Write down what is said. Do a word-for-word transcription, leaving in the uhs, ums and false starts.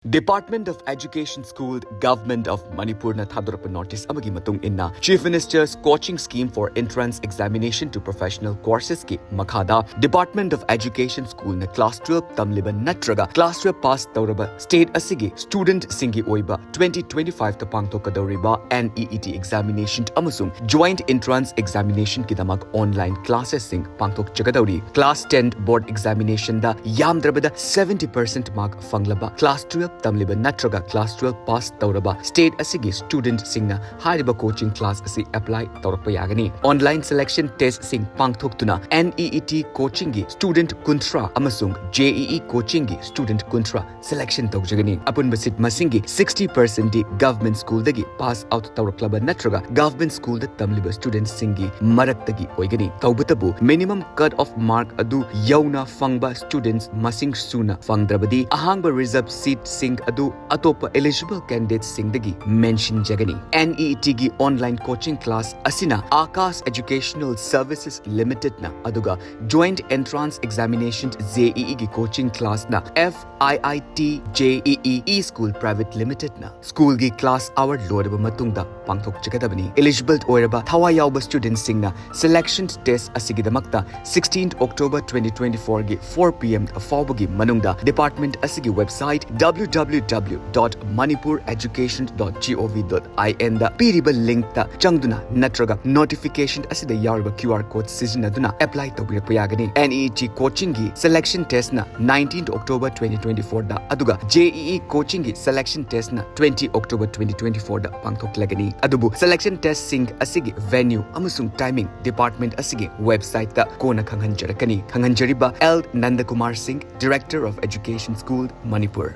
Department of Education School, Government of Manipurꯅ ꯊꯥꯗꯣꯔꯛꯄ notice ꯑꯃꯒꯤ ꯃꯇꯨꯡ ꯏꯟꯅ, Chief Minister's Coaching Scheme for Entrance Examination to Professional Coursesꯀꯤ ꯃꯈꯥꯗ Department of Education Schoolꯅ class twelve ꯇꯝꯂꯤꯕ ꯅꯠꯇ꯭ꯔꯒ class twelve pass ꯇꯧꯔꯕ state ꯑꯁꯤꯒꯤ studentꯁꯤꯡꯒꯤ ꯑꯣꯏꯕ twenty twenty-fiveꯇ ꯄꯥꯡꯊꯣꯛꯀꯗꯧꯔꯤꯕ NEET examination ꯑꯃꯁꯨꯡ Joint Entrance Examinationꯒꯤꯗꯃꯛ online classesꯁꯤꯡ ꯄꯥꯡꯊꯣꯛꯆꯒꯗꯧꯔꯤ꯫ Class ten board examinationꯗ ꯌꯥꯝꯗ꯭ꯔꯕꯗ seventy percent mark ꯐꯪꯂꯕ class twelve ꯇꯝꯂꯤꯕ ꯅꯠꯇ꯭ꯔꯒ class twelve pass ꯇꯧꯔꯕ state ꯑꯁꯤꯒꯤ studentꯁꯤꯡꯅ ꯍꯥꯏꯔꯤꯕ coaching class ꯑꯁꯤ apply ꯇꯧꯔꯛꯄ ꯌꯥꯒꯅꯤ꯫ Online selection testꯁꯤꯡ ꯄꯥꯡꯊꯣꯛꯇꯨꯅ NEET coachingꯒꯤ student ꯀꯨꯟꯊ꯭ꯔꯥ ꯑꯃꯁꯨꯡ JEE coachingꯒꯤ student ꯀꯨꯟꯊ꯭ꯔꯥ selection ꯇꯧꯖꯒꯅꯤ꯫ ꯑꯄꯨꯟꯕ seat ꯃꯁꯤꯡꯒꯤ sixty percentꯗꯤ government schoolꯗꯒꯤ pass out ꯇꯧꯔꯛꯂꯕ ꯅꯠꯇ꯭ꯔꯒ government schoolꯗ ꯇꯝꯂꯤꯕ studentꯁꯤꯡꯒꯤ ꯃꯔꯛꯇꯒꯤ ꯑꯣꯏꯒꯅꯤ꯫ ꯇꯧꯕꯇꯕꯨ, minimum cut off mark ꯑꯗꯨ ꯌꯧꯅ ꯐꯪꯕ students ꯃꯁꯤꯡ ꯁꯨꯅ ꯐꯪꯗ꯭ꯔꯕꯗꯤ, ꯑꯍꯥꯡꯕ reserve seatꯁꯤꯡ ꯑꯗꯨ ꯑꯇꯣꯞꯄ eligible candidatesꯁꯤꯡꯗꯒꯤ ꯃꯦꯟꯁꯤꯟꯖꯒꯅꯤ꯫ NEETꯒꯤ online coaching class ꯑꯁꯤꯅ Akash Educational Services Limitedꯅ ꯑꯗꯨꯒ Joint Entrance Examination, JEEꯒꯤ coaching classꯅ FIIT JEE eSchool Private Limitedꯅ schoolꯒꯤ class hour ꯂꯣꯏꯔꯕ ꯃꯇꯨꯡꯗ ꯄꯥꯡꯊꯣꯛꯆꯒꯗꯕꯅꯤ꯫ Eligible ꯑꯣꯏꯔꯕ ꯊꯋꯥꯏ ꯌꯥꯎꯕ studentꯁꯤꯡꯅ selection test ꯑꯁꯤꯒꯤꯗꯃꯛꯇ sixteenth October twenty twenty-fourꯒꯤ four PM ꯐꯥꯎꯕꯒꯤ ꯃꯅꯨꯡꯗ department ꯑꯁꯤꯒꯤ website www.manipureducation.gov.inꯗ ꯄꯤꯔꯤꯕ linkꯇ ꯆꯪꯗꯨꯅ ꯅꯠꯇ꯭ꯔꯒ notification ꯑꯁꯤꯗ ꯌꯥꯎꯔꯤꯕ QR code ꯁꯤꯖꯤꯟꯅꯗꯨꯅ apply ꯇꯧꯕꯤꯔꯛꯄ ꯌꯥꯒꯅꯤ꯫ NEET coachingꯒꯤ selection testꯅ nineteenth October twenty twenty-fourꯗ, ꯑꯗꯨꯒ JEE coachingꯒꯤ selection testꯅ twenty October twenty twenty-fourꯗ ꯄꯥꯡꯊꯣꯛꯂꯒꯅꯤ꯫ ꯑꯗꯨꯕꯨ selection testꯁꯤꯡ ꯑꯁꯤꯒꯤ venue ꯑꯃꯁꯨꯡ timing department ꯑꯁꯤꯒꯤ websiteꯇ ꯀꯣꯟꯅ ꯈꯪꯍꯟꯖꯔꯛꯀꯅꯤ꯫ ꯈꯪꯍꯟꯖꯔꯤꯕ L Nandakumar Singh, Director of Education School, Manipur꯫